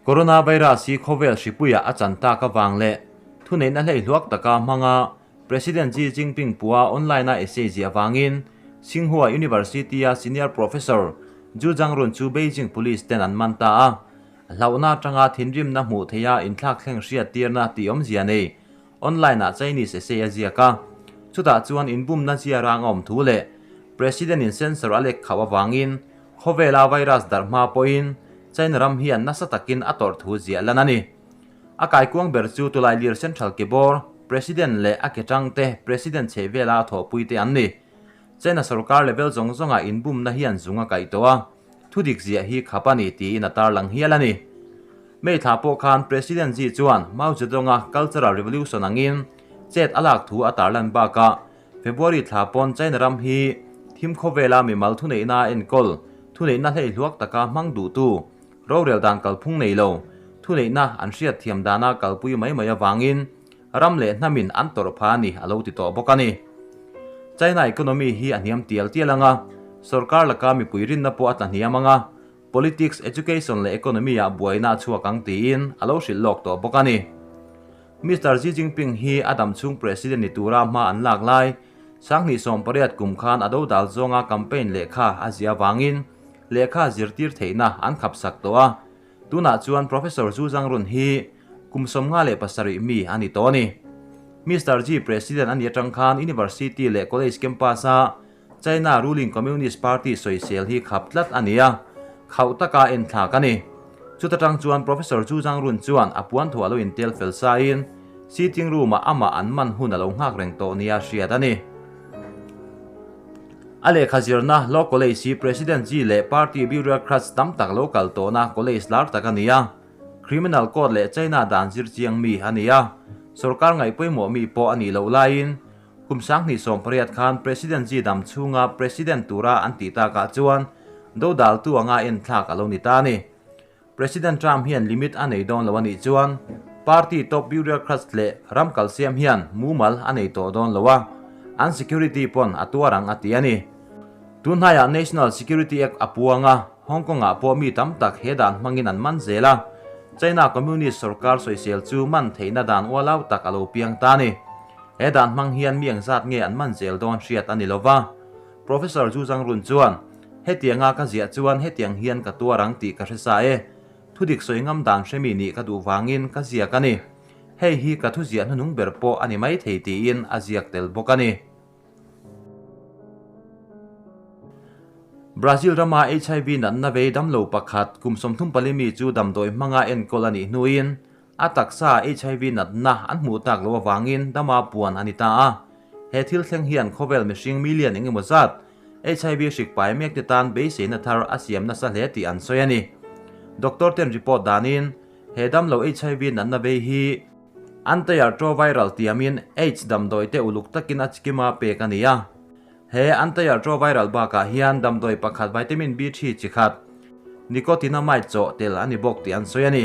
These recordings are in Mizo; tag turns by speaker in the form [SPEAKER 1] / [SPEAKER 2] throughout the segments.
[SPEAKER 1] Coronavirus hi khawvel hripuiah a chan tak avang leh thuneihna hleihluak taka hmanga President Xi Jinping pua online-a essay ziah vangin Tsinghua University-a senior professor Zhu Zhangrun chu Beijing police ten an man ta a. Hlauhna atanga thinrimna hmuh theiha inthlakthleng hriattirna tih awmzia nei online-ah Chinese essay a ziak a. Chutah chuan inbumna ziarang a awm thu leh President-in censor a lek khauh avangin Khawvela virus darh hma pawhin China ram hian nasa takin a tawrh thu ziah lan a ni. A kaikuang ber chu Tulailir Central Kebawr, President leh a ke tangte President chhehvela a thawhpuite an ni. China sorkar level zawng zawngah inbumna hian zung a kaih tawh a, thudik ziah hi khap a ni tiin a tarlang hial a ni. May thla pawh khan President Xi chuan Mao Zedong-a Cultural Revolution angin chet a lak thu a tarlan bakah February thla pawn China ram hi thim khawvela mimal thuneihna a enkawl, thuneihna hleihluak taka hmang duhtu, rorel dan kalphung nei lo, thuneihna an hriatthiam dana kalpui mai mai avangin ram leh hnamin an tawrh pha a ni a lo ti tawh bawk a ni. China economy hi a hniam tial tial ang a, sorkar laka mipui rinna pawh a tla hniam ang a, politics, education leh economy ah buaina a chhuak ang tiin a lo hrilh lawk tawh bawk a ni. Mister Xi Jinping hi a damchhung President ni tura hma an lak lai, 2018 kum khan a dodal zawnga campaign lehkha a ziah avangin lehkha zirtir theihna an khapsak tawh a. Tunah chuan Professor Zhu Zhangrun hi kum 57 mi a ni tawh a ni. Mister Xi President a nih atang khan University leh College campus-a China ruling Communist Party sawisel hi khap tlat a ni a, khauh taka enthlak a ni. Chuta tang chuan Professor Zhu Zhangrun chuan a puan thuah lo intel fel sain sitting room-ah amah an man hun a lo nghak reng tawh nia hriat a ni. A lehkha zirna Law College hi President Xi leh party bureaucrats tam tak lo kal tawhna college lar tak a ni a, Criminal Code leh China dan zir chiang mi a ni a, sorkar ngaihpawimawh mi pawh a nih loh laiin Kum 2018 khan President Xi dam chhunga President tura an tih takah chuan dodaltu anga enthlak a lo ni ta a ni. President Trump hian limit a nei dawn lo a nih chuan party top bureaucrats leh ram kalsiam hian mumal a nei tawh dawn lo a, an security pawn a tuar ang a ti a ni. Tunhnaiah National Security Act a puang a, Hong Kong-ah pawh mi tam tak he dan hmangin an man zel a, China Communist sorkar sawisel chu man theihna dan ualau tak a lo piang ta a ni. He dan hmang hian mi engzat nge an man zel dawn hriat a ni lo va. Professor Zhu Zhangrun chuan, Hetianga ka ziah chuan hetiang hian ka tuar ang tih ka hre sa e. Thudik sawi ngam dan hremi nih ka duh vangin ka ziak a ni. Hei hi ka thuziah hnuhnung ber pawh a ni maithei tiin a ziak tel bawk a ni. Brazil rama HIV natna vei damlo pakhat kum 34 mi chu damdawi hmanga enkawl a nih hnuin a taksa HIV natna an hmuh tak loh avangin dama puan a ni ta a. He thil thleng hian khawvel mihring million eng emaw zat HIV hrik pai mek te tan beiseina thar a siam nasa hle tih an sawi a ni. Doctor ten report danin he damlo HIV natna vei hi Antiretroviral tiamin AIDS damdawi te uluk takin a chikima pek a ni a. He antiretroviral bakah hian damdawi pakhat vitamin B3 chi khat, nicotinamide chawh tel a ni bawk tih an sawi a ni.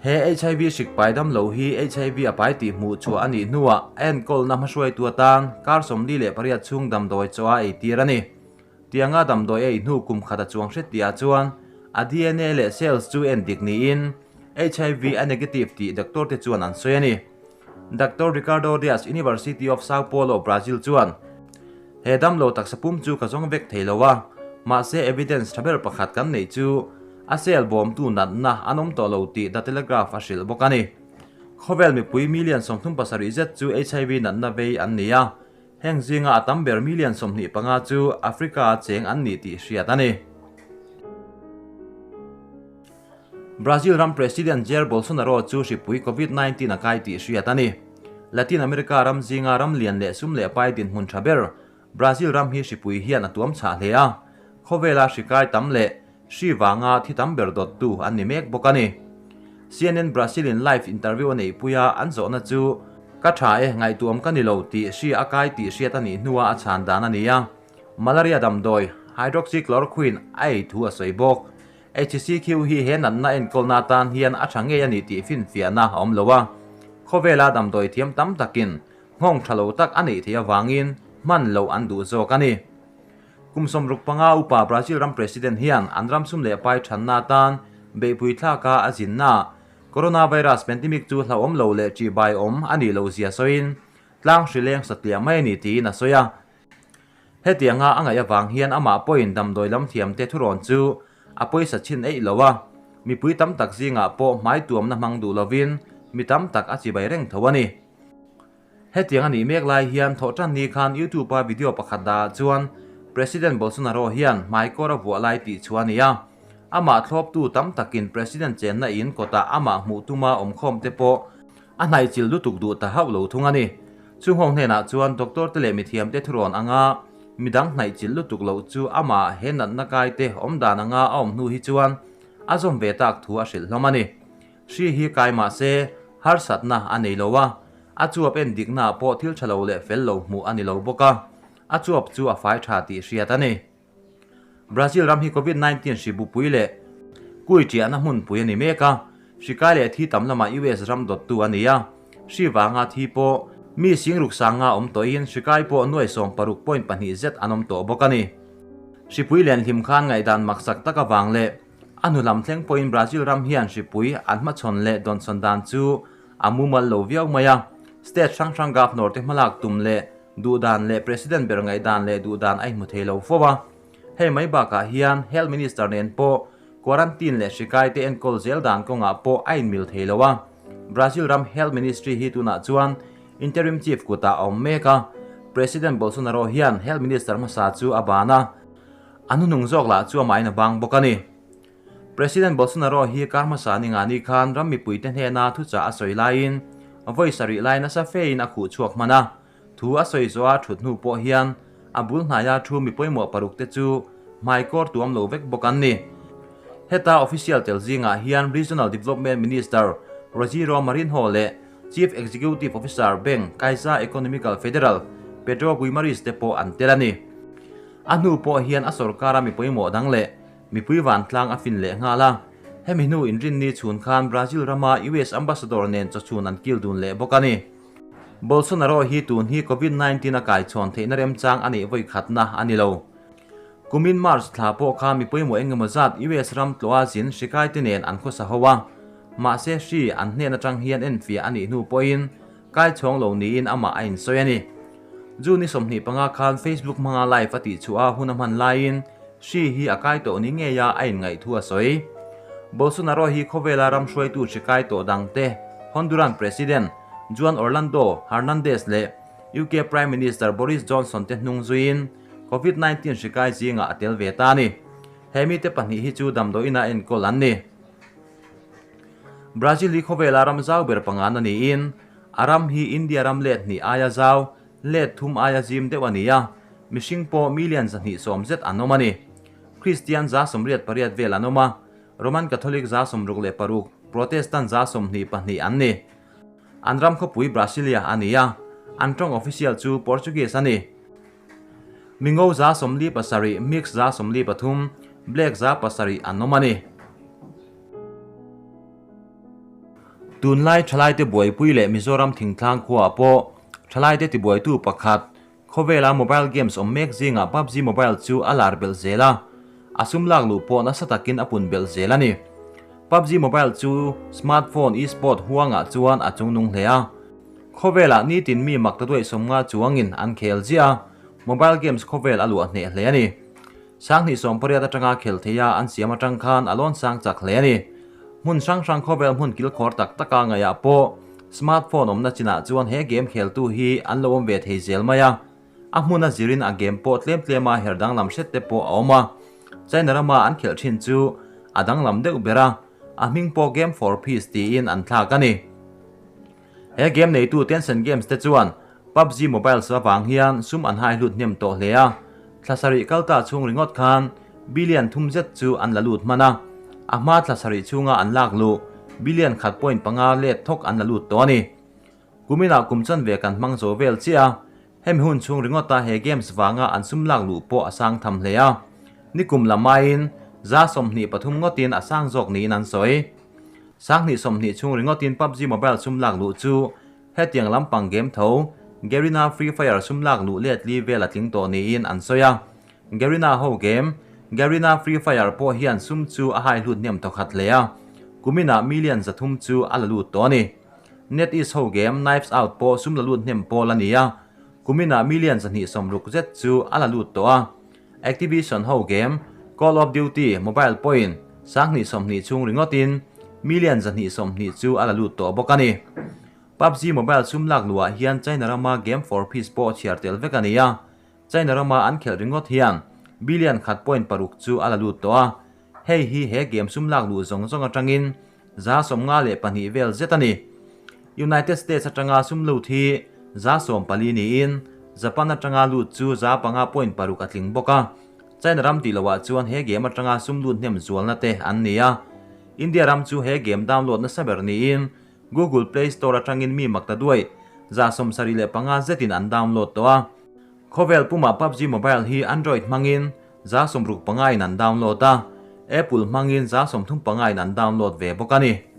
[SPEAKER 1] He HIV hrik pai dam lo hi HIV a pai tih hmuh chhuah a nih hnuah a enkawlna hmahruaitu atan kar 48 chhung damdawi chaw a eitir a ni. Tianga damdawi ei hnu kum khat a chuang hret tihah chuan a DNA leh cells chu en dik niin HIV a negative tih doctor te chuan an sawi a ni. Doctor Ricardo Dias, University of Sao Paulo, Brazil chuan, He damlo taksa pum chu ka zawng vek thei lo a, mahse evidence tha ber pakhat kan neih chu a cell bawmtu natna an awm tawh lo tih The Telegraph a hrilh bawk a ni. Khawvel mipui million 37 zet chu HIV natna vei an ni a, Heng zinga a tam ber million 25 chu Africa-a cheng an ni tih hriat a ni. Brazil ram President Jair Bolsonaro chu hripui Covid-19 a kai tih hriat a ni. Latin America ram zinga ram lian leh sum leh pai dinhmun tha ber Brazil ram hi hripui hian a tuam chhah hle a, khawvela hri kai tam leh hri vanga thi tam ber dawttu an ni mek bawk a ni. CNN Brazil-in live interview a neihpui a, an zawhna chu, Ka tha e, ngaihtuam ka ni lo tih hri a kai tih hriat a nih hnua a chhan dan a ni a. Malaria damdawi, hydroxychloroquine, a ei thu a sawi bawk. HCQ hi he natna enkawlna atan hian a tha ngei a ni tih finfiahna a awm lo a. Khawvela damdawi thiam tam takin nghawng tha lo tak a neih theih avangin hman loh an duh zawk a ni. Kum 65 upa Brazil ram President hian an ram sum leh pai thanna atan Beihpui thlaka a zinna Coronavirus pandemic chu hlauhawm lo leh ṭihbai awm a nih loh zia sawiin tlang hri leng satliah mai a ni tiin a sawi a. Hetianga a ngaih avang hian amah pawhin damdawi lam thiamte thurawn chu a pawisa chhin eih lo a, mipui tam tak zingah pawh hmai tuamna hmang duh lovin mi tam tak a chibai reng tho a ni. Hetiang a nih mek lai hian thawhṭan ni khan YouTube-a video pakhat dah ah chuan President Bolsonaro hian hmaikawr a vuah lai tih chhuah a ni a. Amah thlawptu tam takin President chenna in kawtah amah hmuh tuma awmkhawm te pawh a hnaihchilh lutuk duh ta hauh lo thung a ni. Chunghawng hnenah chuan doctor te leh mithiam te thurawn anga midang hnaihchilh lutuk loh chu amah he natna kai te awm dan anga a awm hnu hi chuan a zawm ve tak thu a hrilh hlawm a ni. Hri hi kai mah se harsatna a nei lo a, a chuap en diknaah pawh thil tha lo leh fel lo hmuh a ni lo bawk a, a chuap chu a fai tha tih hriat a ni. Brazil ram hi Covid 19 hri bupui leh kui ṭiahna hmunpui a ni mek a, hri kai leh thi tam lamah US ram dawttu a ni a, hri vanga thi pawh mi singruk sanga awm tawhin hri kai pawh nuai sawm paruk point pahnih zet an awm tawh bawk a ni. Hripui lenhlim khan ngaihdan maksak tak avang leh A hnu lam thleng pawhin Brazil ram hian hripui an hmachhawn leh dawnchhawn dan chu a mumal lo viau mai a. State hrang hrang governor te hmalak tum leh duhdan leh President ber ngaihdan leh duhdan a inhmu thei lo fo a. Hei mai bakah hian Health Minister nen pawh quarantine leh hri kai te enkawl zel dan kawngah pawh a inmil thei lo a. Brazil ram Health Ministry hi tunah chuan Interim Chief kutah a awm mek a. President Bolsonaro hian Health Minister hmasa chu a ban a. A hnuhnung zawk lah chu amahin a bang bawk a ni. President Bolsonaro hi kar hmasa ni nga ni khan ram mipuite hnena thuchah a sawi laiin vawi sarih lai nasa fein a khuh chhuak hman a. Thu a sawi zawha thut hnu pawh hian a bul hnaia thu mi pawimawh paruk te chu hmaikawr tuam lo vek bawk an ni. Heta official tel zingah hian Regional Development Minister Rogero Marinho leh Chief Executive Officer Bank Caixa Economical Federal Pedro Guimarães te pawh an tel a ni. A hnu pawh hian a sorkara mi pawimawh dang leh mipui vantlang a fin leh nghal a. Hemi hnu inrinni chhun khan Brazil rama US Ambassador nen chawchhun an kil dun leh bawk a ni. Bolsonaro hi tun hi Covid 19 a kaichhawn theihna remchang a neih vawi khatna a ni lo. Kumin March thla pawh kha mi pawimawh engemaw zat US ram tlawha zin hrikaite nen an khawsa ho a. Mahse hri an hnen atang hian enfiah a nih hnu pawhin Kai chhawng lo niin amah a insawi a ni. June 25 khan Facebook hmanga live a tih chhuah a hun a hman laiin hri hi a kai tawh ni ngeia a inngaih thu a sawi. Bolsonaro hi khawvela ram hruaitu hri kai tawh dangte Honduran President Juan Orlando Hernandez leh UK Prime Minister Boris Johnson te hnung zuiin Covid 19 hri kai zingah a tel ve ta a ni. He mite pahnih hi chu damdawiin-a enkawl an ni. Brazil hi khawvela ram zau ber pangan a niin, a ram hi India ram let hnih aia zau, let thum aia zim deuh a ni a, mihring pawh million 220 zet an awm a ni. Kristian 88% vel an awm a, Roman Catholic 66%, Protestant 22% an ni. An ram khawpui Brasilia a ni a, an tawng official chu Portuguese a ni. Mingo 47, Mix 43, Black 7% an awm a ni. Tunlai thalaite buaipui leh Mizoram thingtlang khuaah pawh thalaite tibuaitu pakhat, khawvela mobile games awm mek zingah PUBG Mobile chu a lar belh zel a, a sum lak luh pawh nasa takin a pun belh zel a ni. PUBG Mobile chu smartphone e-sport huangah chuan a chungnung hle a. Khawvelah nitin mi mak ta duaih sawmnga chuangin an khel ziah a, mobile games khawvel a luah hneh hle a ni. 2018 atanga khel theia an siam atang khan a lawn sang chak hle a ni. Hmun hrang hrang khawvel hmun kilkhawr tak taka ngaihah pawh smartphone awmna chinah chuan he game kheltu hi an lo awm ve thei zel mai a. A hmuna zirin a game pawh tlem tlema her danglam hret te pawh a awm a. China rama an khelh thin chu a danglam deuh ber a, a hming pawh Game for Peace tiin an thlak a ni. He game neitu Tencent Games te chuan PUBG Mobile avang hian sum an hai hlut hnem tawh hle a, thla sarih kal ta chhung ringawt khan billion thum zet chu an la lut hman a, a hma thla sarih chhunga an lak luh billion khat point panga let thawk an la lut tawh a ni. Kuminah kum chanve kan hmang zo vel chiah a, hemi hun chhung ringawta he games vanga an sum lak luh pawh a sang tham hle a, nikum lamaiin 23% ngawtin a sang zawk niin an sawi. 2020 chhung ringawtin PUBG Mobile sum lak luh chu hetiang lampang game tho Garena Free Fire sum lak luh let li vel a tling tawh niin an sawi a. Garena ho game Garena Free Fire pawh hian sum chu a hai hlut hnem thawkhat hle a, kuminah million 300 chu a la lut tawh a ni. NetEase ho game Knives Out pawh sum la lut hnem pawl a ni a, kuminah million 260 zet chu a la lut tawh a. Activision ho game Call of Duty Mobile pawhin 2020 chhung ringawtin million 220 chu a la lut tawh bawk a ni. PUBG Mobile sum lak luhah hian China rama Game for Peace pawh chhiar tel vek a ni a, China rama an khelh ringawt hian billion 1.6 chu a la lut tawh a, hei hi he game sum lak luh zawng zawng atangin 52 vel zet a ni. United States atanga sum lut hi 14% niin Japan atanga lut chu 5.6 a tling bawk a, China ram tih lohah chuan he game atanga sum lut hnem zualna te an ni a. India ram chu he game download nasa ber niin Google Play Store atangin mi mak ta duai 75 zetin an download tawh a. Khawvel pumah PUBG Mobile hi Android hmangin 65 in an download a, Apple hmangin 35 in an download ve bawk a ni.